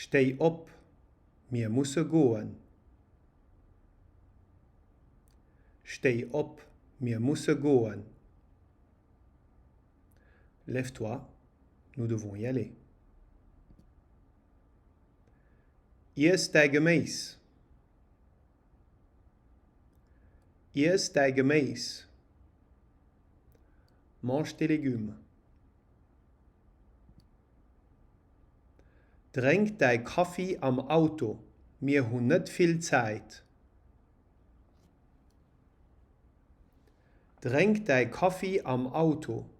Stéi op, mir musse goen. Stéi op, mir musse goen. Lève-toi, nous devons y aller. Iess däi Geméis. Iess däi Geméis. Mange tes légumes. Drénk däi Kaffi am Auto, mir hunn net vill Zäit. Drénk däi Kaffi am Auto,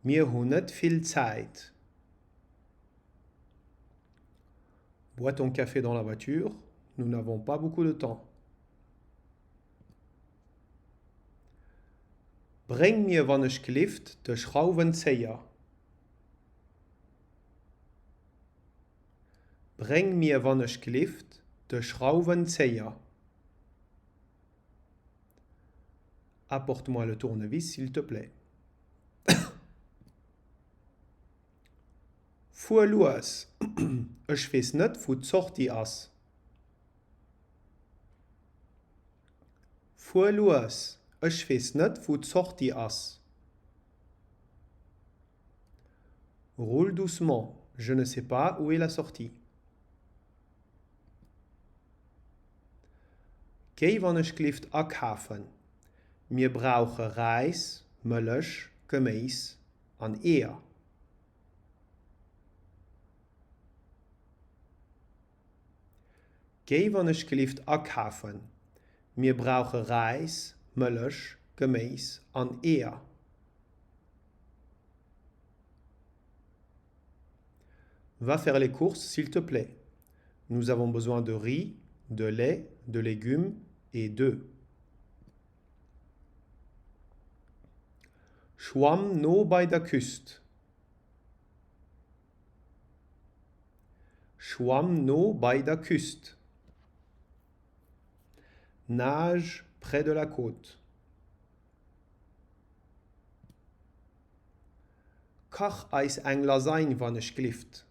mir hunn net vill Zäit. Bois ton café dans la voiture, nous n'avons pas beaucoup de temps. Bréng mir wann ech glift de Schrauwenzéier. Bréng mir wann ech glift de Schrauwenzéier. Apporte-moi le tournevis s'il te plaît. Fuer lues, ech weess net wou d'Sortie ass. Fuer lues, ech weess net wou d'Sortie ass. Roule doucement, je ne sais pas où est la sortie. Géi wann ech glift akafen, mir brauche Räis, Mëllech, Geméis an Eeër. Géi wann ech gelift akafen, mir brauche Räis, Mëllech, Geméis an Eeër. Va faire les courses s'il te plaît, nous avons besoin de riz, de lait, de légumes et d'œufs. Schwamm no bei der Küst. Schwamm no bei der Küst. Nage près de la côte. Kach eis eng Lasagne wann ech glift.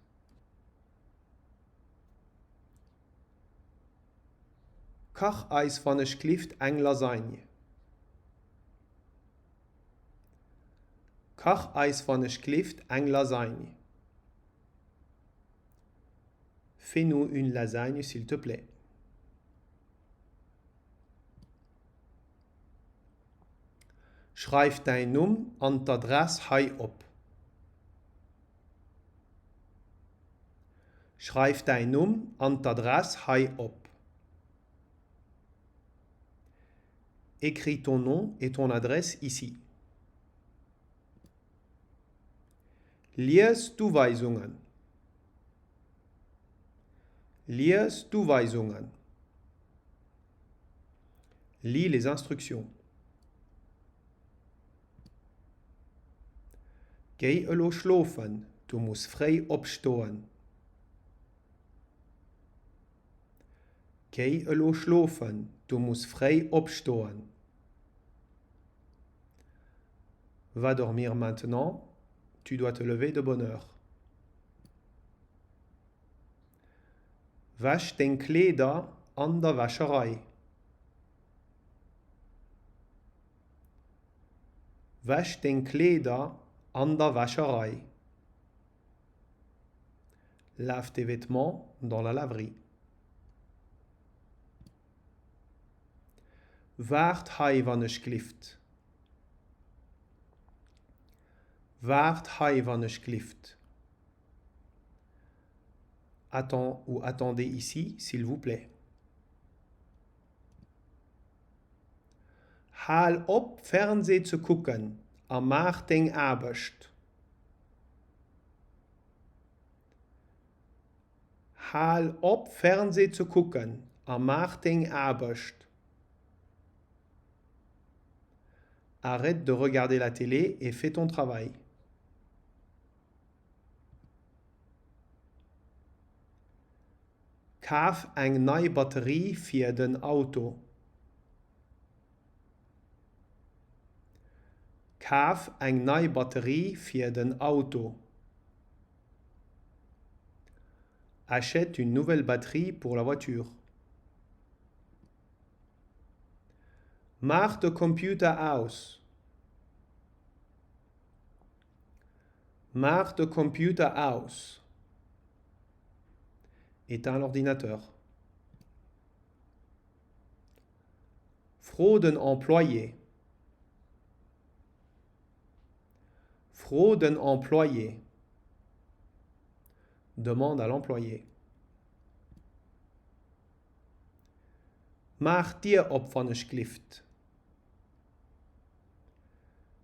Kach eis wann ech glift eng Lasagne. Kach eis wann ech glift eng Lasagne. Fais-nous une lasagne s'il te plaît. Schreif däin Numm an d'Adress hei op. Schreif däin Numm an d'Adress hei op. Écris ton nom et ton adresse ici. Lies d'Uweisungen. Lies d'Uweisungen. Lis les instructions. Géi elo schlofen, du muss fréi opstoen. Géi elo schlofen, du muss fréi opstoen. Va dormir maintenant, tu dois te lever de bonne heure. Wäsch deng Kleeder an der Wäscherei. Wäsch deng Kleeder an der Wäscherei. Lave tes vêtements dans la laverie. Waart hei wann ech glift. Waart hei wann ech glift. Attends ou attendez ici, s'il vous plaît. Hal op Fernsee ze kucken a maach deng Aarbecht. Hal op Fernsee ze kucken a maach deng Aarbecht. Arrête de regarder la télé et fais ton travail. Kaf eng nei Batterie fir den Auto. Kaf eng nei Batterie fir den Auto. Achète une nouvelle batterie pour la voiture. Maach de Computer aus. Maach de Computer aus. Éteins l'ordinateur. Fro den Employé. Fro den Employé. Demande à l'employé. Maach d'Dier op wann ech glift.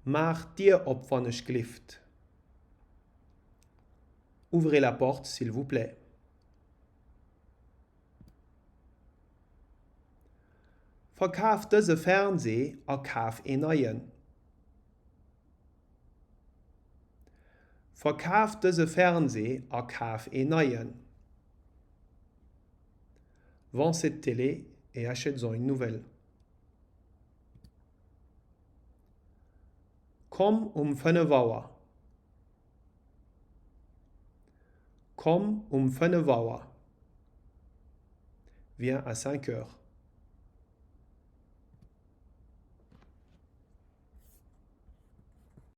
Maach d'Dier op wann ech glift. Ouvrez la porte s'il vous plaît. Verkaf dëse Fernsee a kaf een neien. Verkaf dëse Fernsee a kaf een neien. Vends cette télé et achètes-en une nouvelle. Komm um 5 Auer. Komm um 5 Auer. Viens à 5 heures.